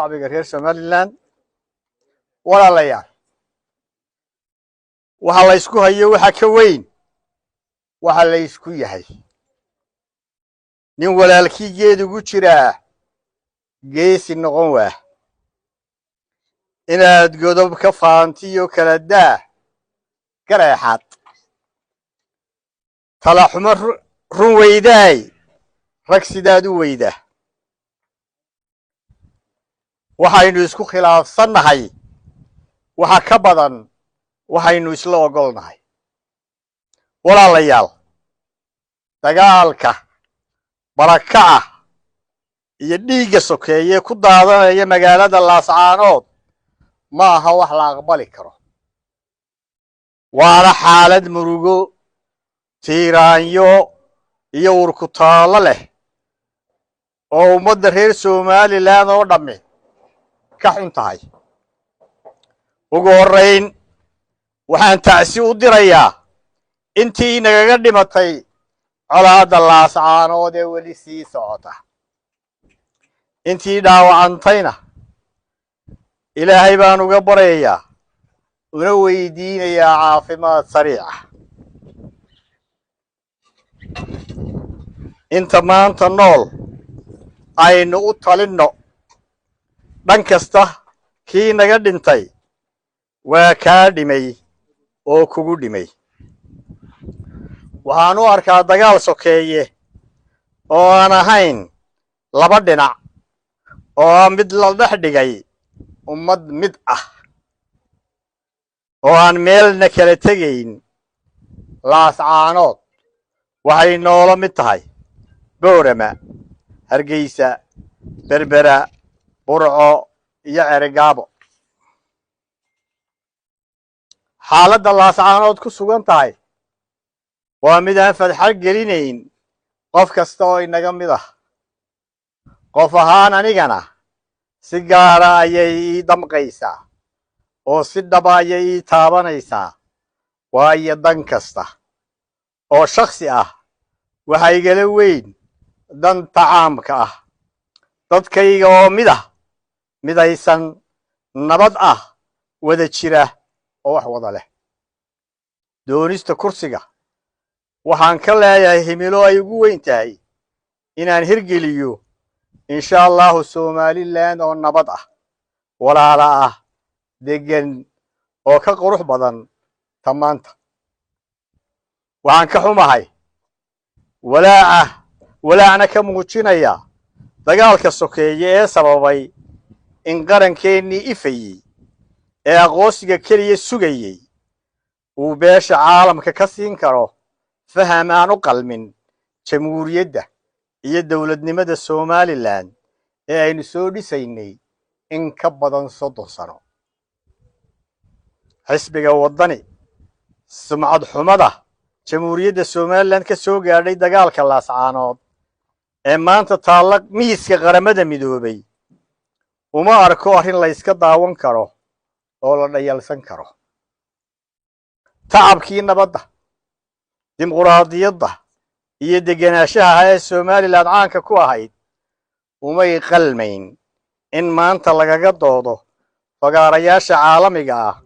Shacbiga reer Somaliland, walaalayaal, waxa la ysku hayo waxa ka weyn waxa la ysku yahay. Nin walaalkii geed ugu jiraa geesi noqon waa. Inaad godob ka faantiyo kala daa gareexaad. Talaxumo run weydaay, rag sidaad u weydaa. Waxaynu isku khilaafsannahay waxa ka badan waxaynu isla ogolnahay. Walaalayaal, dagaalka, barakaca iyo dhiigga sokeeye ku daadanaya magaalada Laascaanood ma aha wax la aqbali karo, waana xaalad murugo, tiiraanyo iyo urkutaallo leh oo ummadda reer Somaliland oo dhammi ka xun tahay. Ugu horrayn, waxaan tacsi u dirayaa intii nagaga dhimatay colaadda Laascaanood ee weli sii socota. Intii dhaawacantayna Ilaahay baan uga baryayaa una weydiinayaa caafimaad sariica. Inta maanta nool aynu u talinno dhan kasta. Kii naga dhintay waa kaa dhimay oo kugu dhimay. Waxaan u arkaa dagaal sokeeye oo aan ahayn laba dhinac, oo ah mid la dhex dhigay ummad mid ah oo aan meelna kala tegayn. Laascaanood waxay noola mid tahay Boorama, Hargeysa, Berbera, Burco iyo Ceerigaabo. Xaaladda Laascaanood ku sugan tahay waa mid aan fadxad gelinayn qof kasta oo inaga mid ah. Qof ahaan anigana si gaara ayay ii damqaysaa oo si dhaba ayay ii taabanaysaa, waayo dan kasta oo shakhsi ah waxa igala weyn danta caamka ah, dadkayga oo mid ah, midaysan, nabad ah, wada jira oo wax wada leh. Doonista kursiga waxaan ka leeyahay himilo ay ugu weyn tahay inaan hirgeliyo, insha Allahu, Somaliland oo nabad ah, walaala ah, deggan oo ka qurux badan ta maanta. Waxaan ka xumahay, walaaca walaacna ka muujinaya dagaalka sokeeye ee sababay in qarankeenii ifayey ee aqoonsiga keliya sugayey uu beesha caalamka ka siin karo faham aan u qalmin jamhuuriyadda iyo dowladnimada Somaliland ee aynu soo dhisaynay in ka badan 30 sano. Xisbiga Waddani sumcad xumada jamhuuriyadda Somaliland ka soo gaadhay dagaalka Laascaanood ee maanta taalla miiska Qaramada Midoobay uma arko arrin la yska daawan karo oo la dhayalsan karo. Tacabkii nabadda, dimuquraadiyadda iyo degenaanshaha ee Somaliland caanka ku ahayd umay qalmayn in maanta lagaga doodo fagaarayaasha caalamiga ah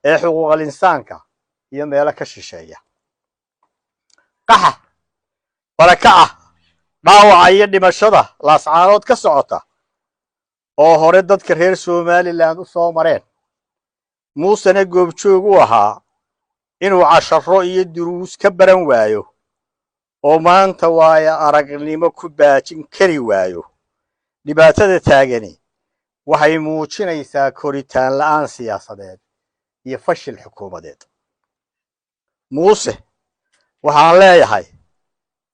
ee xuquuqal insaanka iyo meelo ka shisheeya. Qaxa, barakaca, dhaawaca iyo dhimashada Laascaanood ka socota oo hore dadka reer Somaliland u soo mareen, Muusena goobjoog u ahaa, inuu casharo iyo duruus ka baran waayo oo maanta waayo aragnimo ku baajin kari waayo dhibaatada taagani waxay muujinaysaa koritaan la'aan siyaasadeed iyo fashil xukuumadeed. Muuse waxaan leeyahay,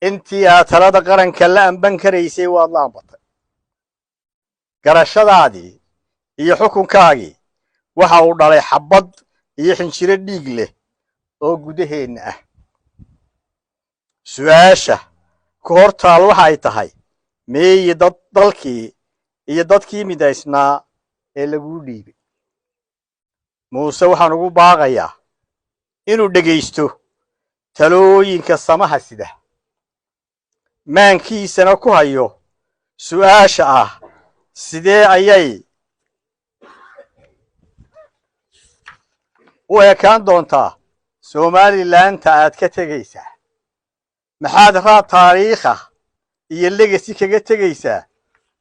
intii aad talada qaranka la amban karaysay waad la ambatay. Garashadaadii iyo xukunkaagii waxa uu dhalay xabbad iyo xinjiro dhiig leh oo gudaheenna ah. Su-aasha ku hor taal waxay tahay: meeyi dad dalkii iyo dadkii midaysnaa ee laguu dhiibay? Muuse waxaan ugu baaqayaa inuu dhegaysto talooyinka samaha sida, maankiisana ku hayo su-aasha ah: sidee ayay U ekaan doontaa Somalilandta aad ka tegaysaa? Maxaad raad taariikha iyo legacy kaga tegaysaa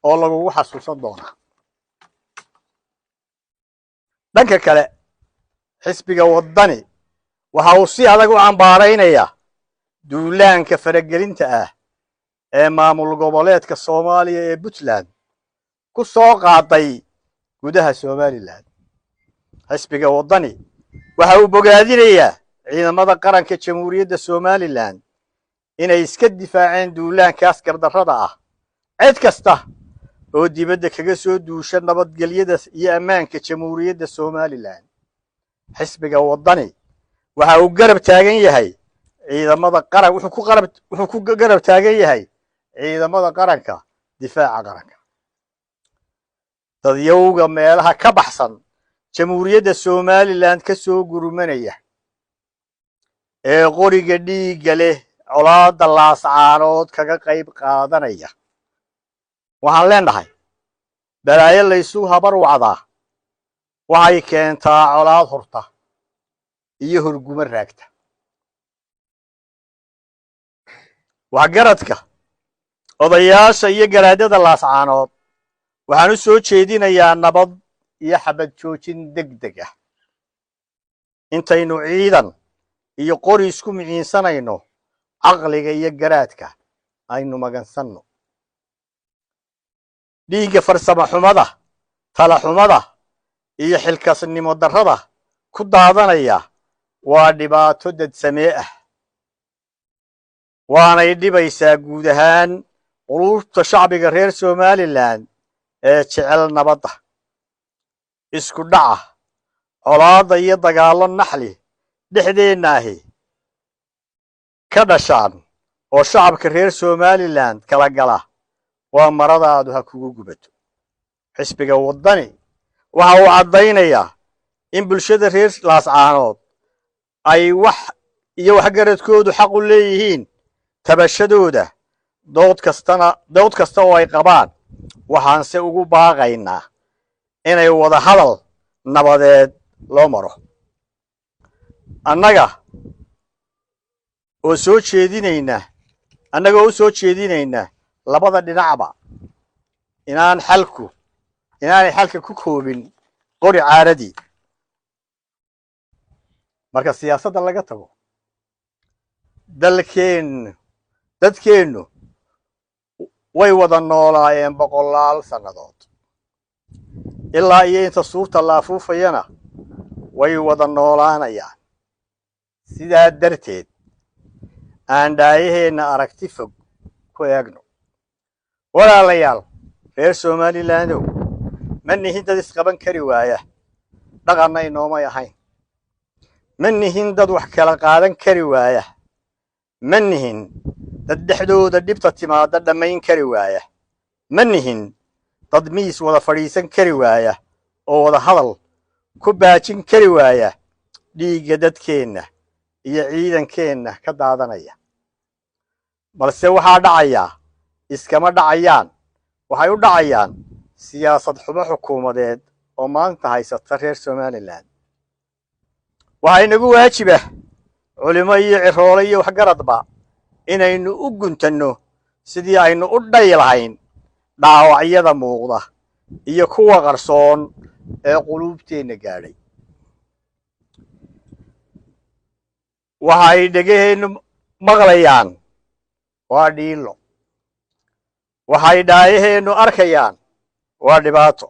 oo lagugu xasuusan doonaa? Dhanka kale, xisbiga Waddani waxa uu si adag u cambaaraynayaa duulaanka faragelinta ah ee maamul goboleedka Soomaaliya ee Puntland ku soo qaaday gudaha Somaliland. Xisbiga Waddani waxa uu bogaadinayaa ciidamada qaranka Jamhuuriyadda Somaliland inay iska difaaceen duulaankaas gardarrada ah. Cid kasta oo dibadda kaga soo duusha nabadgelyada iyo ammaanka Jamhuuriyadda Somaliland, xisbiga Waddani waxa uu garab taagan yahay ciidamada qaran, wuxuu ku garab taagan yahay ciidamada qaranka, difaaca qaranka. Dadyowga meelaha ka baxsan Jamhuuriyadda Somaliland ka soo gurmanaya ee qoriga dhiigga leh colaadda Laascaanood kaga qayb qaadanaya, waxaan leenahay: balaayo laysu habar wacdaa waxay keentaa colaad hurta iyo horgumo raagta. Waxgaradka, odayaasha iyo garaadada Laascaanood waxaan u soo jeedinayaa nabad iyo xabad joojin deg deg ah. Intaynu ciidan iyo qori isku miciinsanayno, caqliga iyo garaadka aynu magansanno. Dhiigga farsamo xumada, tala xumada iyo xilkasnimo darrada ku daadanaya waa dhibaato dadsamee ah, waanay dhibaysaa guud ahaan quluubta shacbiga reer Somaliland ee jecel nabadda. Isku dhaca, colaadda iyo dagaallo naxli dhexdeennaahi ka dhashaan oo shacabka reer Somaliland kala gala waa maradaadu ha kugu gubato. Xisbiga Waddani waxa uu caddaynayaa in bulshada reer Laascaanood ay wax iyo waxgaradkoodu xaq u leeyihiin tabashadooda, dood kastana, dood kasta oo ay qabaan. Waxaanse ugu baaqaynaa inay wada hadal nabadeed loo maro. Annagoo u soo jeedinayna labada dhinacba inaanay xalka ku koobin qori caaradii. Marka siyaasadda laga tago, dalkeennu, dadkeennu way wada noolaayeen boqolaal sannadood, ilaa iyo inta suurta la afuufayana way wada noolaanayaan. Sidaa darteed, aan dhaayaheenna aragti fog ku eegno. Walaalayaal reer Somalilandow, ma nihin dad isqaban kari waaya, dhaqanna inoomay ahayn. Ma nihin dad wax kala qaadan kari waaya. Ma nihin dad dhexdooda dhibta timaada dhammayn kari waaya. Ma nihin dad miis wada fadhiisan kari waaya oo wada hadal ku baajin kari waaya dhiigga dadkeenna iyo ciidankeenna ka daadanaya. Balse waxaa dhacayaa iskama dhacayaan, waxay u dhacayaan siyaasad xumo xukuumadeed oo maanta haysata reer Somaliland. Waxaa inagu waajiba, culimo iyo ciroole iyo waxgaradba, inaynu u guntanno sidii aynu u dhayi lahayn dhaawacyada muuqda iyo kuwa qarsoon ee quluubteenna gaadhay. Waxa ay dhegaheennu maqlayaan waa dhiilo, waxay dhaayaheennu arkayaan waa dhibaato.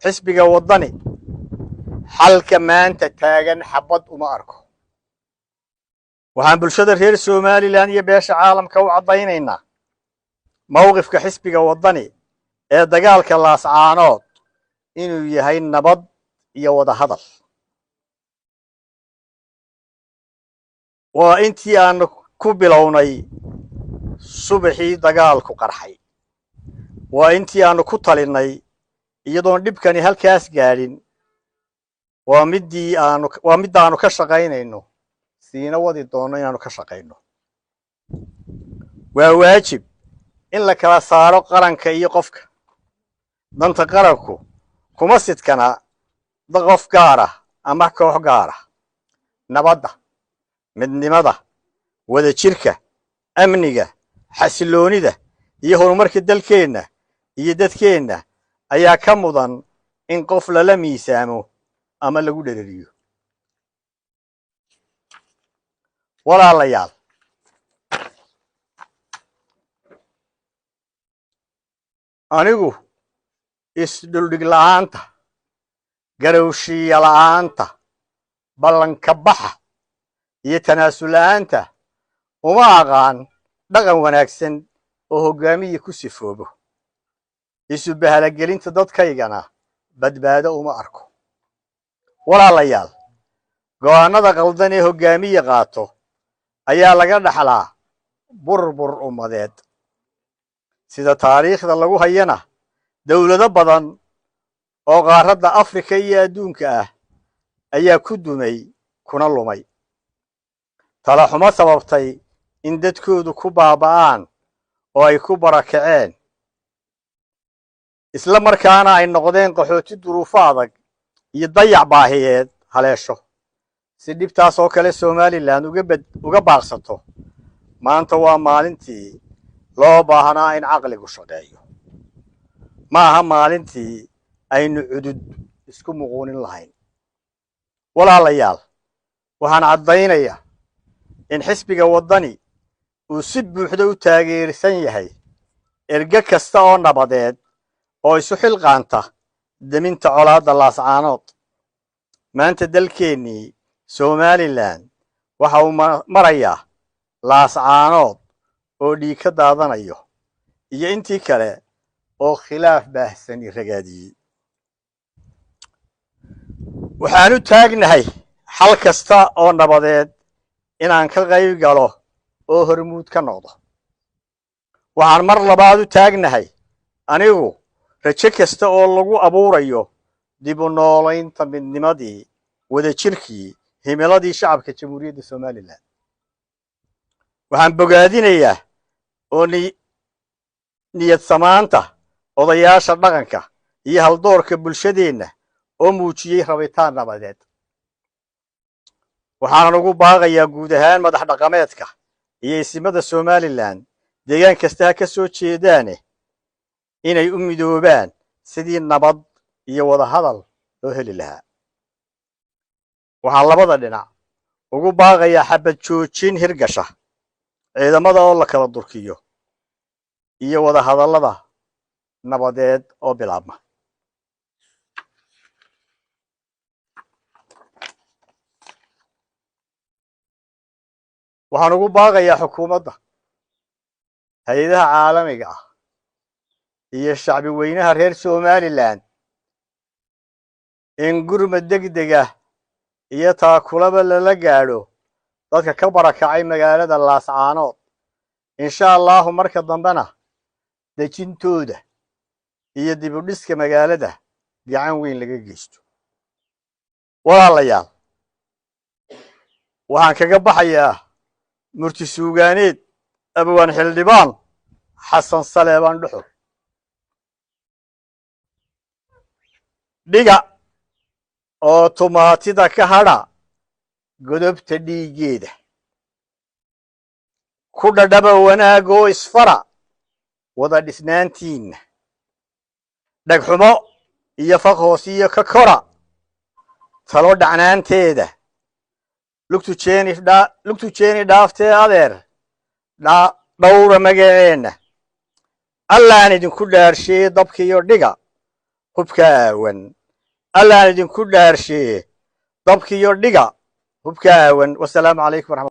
Xisbiga Waddani xalka maanta taagan xabad uma arko. Waxaan bulshada reer Somaliland iyo beesha caalamka u caddaynaynaa mowqifka xisbiga Waddani ee dagaalka Laascaanood inuu yahay nabad iyo wada hadal. Waa intii aanu ku bilownay subaxii dagaalku qarxay, waa intii aanu ku talinnay iyadoon dhibkani halkaas gaadhin, waa middaanu ka shaqaynayno, siina wadi doonno inaanu ka shaqayno. Waa waajib in la kala saaro qaranka iyo qofka. Danta qaranku kuma sidkana qof gaar ah. Ama koox gaara. Nabadda, midnimada, wadajirka, amniga, xasiloonida iyo horumarka dalkeenna iyo dadkeenna ayaa ka mudan in qof lala miisaamo ama lagu dhereriyo. Walaalayaal, anigu isdhuldhig la'aanta, garowshiya la'aanta, ballanka baxa iyo tanaasul la'aanta uma aqaan dhaqan wanaagsan oo hoggaamiya ku sifoobo. Isu bahalagelinta dadkaygana badbaado uma arko. Walaalayaal, go'aanada qaldan ee hoggaamiye qaato ayaa laga dhaxlaa burbur ummadeed. Sida taariikhda lagu hayana, dowlado badan oo qaaradda Afrika iyo adduunka ah ayaa ku dumay kuna lumay talaxumo sababtay in dadkoodu ku baaba'aan oo ay ku barakaceen, isla markaana ay noqdeen qaxooti duruufo adag iyo dayac baahiyeed haleesho. Si dhibtaas oo kale Somaliland uga baaqsato, maanta waa maalintii loo baahnaa in caqligu shaqeeyo, ma aha maalintii aynu cudud isku muquunin lahayn. Walaalayaal, waxaan caddaynayaa in xisbiga Waddani uu si buuxda u taageersan yahay erge kasta oo nabadeed oo isu xilqaanta deminta colaadda Laascaanood. Maanta dalkeennii Somaliland waxa uu marayaa Laascaanood oo dhiig ka daadanayo iyo intii kale oo khilaaf baahsani ragaadiyey. Waxaan u taagnahay xal kasta oo nabadeed inaan ka qayb galo oo hormuud ka noqdo. Waxaan mar labaad u taagnahay anigu rajo kasta oo lagu abuurayo dib u noolaynta midnimadii, wadajirkii, himiladii shacabka Jamhuuriyadda Somaliland. Waxaan bogaadinayaa oo niyad samaanta odayaasha dhaqanka iyo haldoorka bulshadeenna oo muujiyey rabitaan nabadeed. Waxaanan ugu baaqayaa guud ahaan madax dhaqameedka iyo isimada Somaliland, deegaan kasta ha ka soo jeedaane, inay u midoobaan sidii nabad iyo wadahadal loo heli lahaa. Waxaan labada dhinac ugu baaqayaa xabad joojin hirgasha, ciidamada oo la kala durkiyo iyo wadahadallada nabadeed oo bilaabma. Waxaan ugu baaqayaa xukuumadda, hay-adaha caalamiga ah iyo shacbi weynaha reer Somaliland in gurmad degdeg ah iyo taakulaba lala gaadho dadka ka barakacay magaalada Laascaanood, insha Allahu marka dambena dejintooda iyo dib u dhiska magaalada gacan weyn laga geysto. Walaalayaal, waxaan kaga baxayaa murti suugaaneed abwaan xildhibaan Xasan Saleebaan Dhuxul: "Dhiga oo tumaatida ka hadha godobta dhiiggeeda, ku dhadhaba wanaagoo isfara wada dhisnaantiinna, dhagxumo iyo faq hoosiyo ka kora talo dhacnaanteeda, lugtu jeeni dhaaftee adeer dhawra magaceenna. Allaan idinku dhaarshee dabkiyo dhiga hubka aawan, Allaan idinku dhaarshee dabkiyo dhiga hubka aawan." Wasalaamu calaykum waraxmat.